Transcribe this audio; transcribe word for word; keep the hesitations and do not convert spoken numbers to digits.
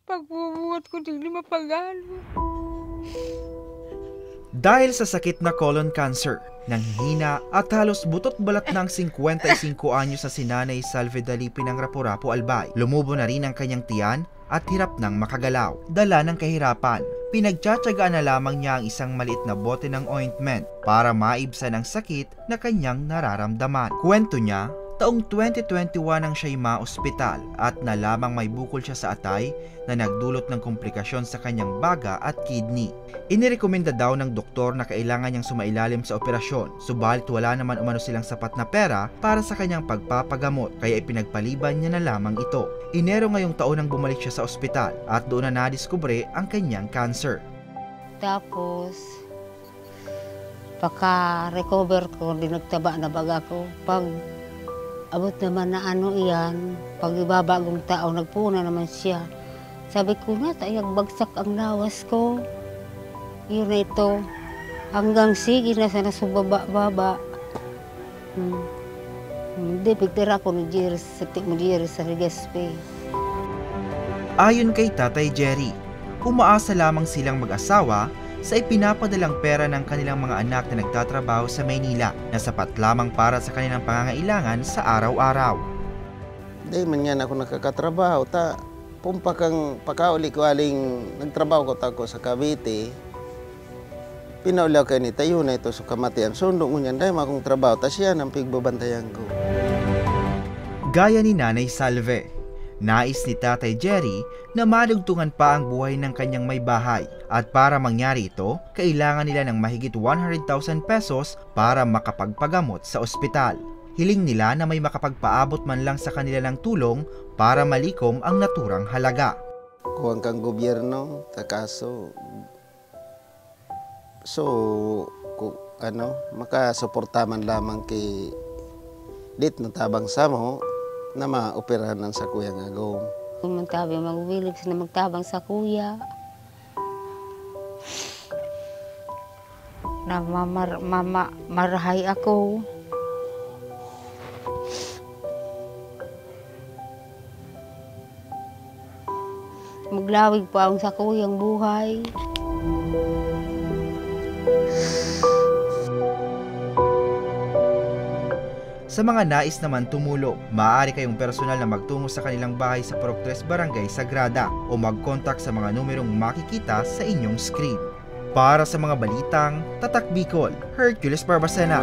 pagbubuhat ko digdi mapagalo. Dahil sa sakit na colon cancer, nanghihina at halos butot balat na ang singkwenta y singko anyos na si Nanay Salve Dalipin ng Rapu-Rapu, Albay. Lumubo na rin ang kanyang tiyan at hirap nang makagalaw. Dala ng kahirapan, pinagtsatsagaan na lamang niya ang isang maliit na bote ng ointment para maibsan ang sakit na kanyang nararamdaman. Kwento niya, taong twenty twenty-one nang siya'y maospital at nalamang may bukol siya sa atay na nagdulot ng komplikasyon sa kanyang baga at kidney. Inirekomenda daw ng doktor na kailangan niyang sumailalim sa operasyon, subalit wala naman umano silang sapat na pera para sa kanyang pagpapagamot, kaya ipinagpaliban niya na lamang ito. Enero ngayong taon nang bumalik siya sa ospital at doon na nadiskubre ang kanyang cancer. Tapos, pagka-recover ko, di nagtaba na baga ko. Pag abot naman na ano iyan, pag ibabagong tao, nagpuon na naman siya. Sabi ko, "Nata, yagbagsak ang lawas ko." Yun na ito. Hanggang sige na sana sa baba-baba. Hmm. Hindi, pigtira ko ni Jerry sa ti-, ni Jerry sa Legazpi. Ayon kay Tatay Jerry, umaasa lamang silang mag-asawa sa ipinapadalang pera ng kanilang mga anak na nagtatrabaho sa Maynila na sapat lamang para sa kanilang pangangailangan sa araw-araw. Di man nga ako nakakatrabaho, ta pumpa kang pakauli ko aling nagtrabaho ko tako sa Cavite. Pinauli ako kay ni Tayo na ito sa kamatian. Sundo ngunyan, dai man akong trabaho, ta siya nang pigbabantayan ko. Gaya ni Nanay Salve, nais ni Tatay Jerry na madugtungan pa ang buhay ng kanyang may bahay. At para mangyari ito, kailangan nila ng mahigit one hundred thousand pesos para makapagpagamot sa ospital. Hiling nila na may makapagpaabot man lang sa kanila ng tulong para malikom ang naturang halaga. Kuwan kang gobyerno, ta kaso, so, ku-, ano, makasuporta man lamang ki dit na tabang samo na maoperahan ang sakuyang agom. Kung man tabi magwilig na magtabang sa kuya. Namamar-, mama-, marahay ako. Maglawig pa ang sakuyang buhay. Sa mga nais naman tumulong, maaari kayong personal na magtungo sa kanilang bahay sa Purok Tres, Barangay Sagrada, o mag-contact sa mga numerong makikita sa inyong screen. Para sa mga balitang Tatak Bicol, Hercules Barbacena.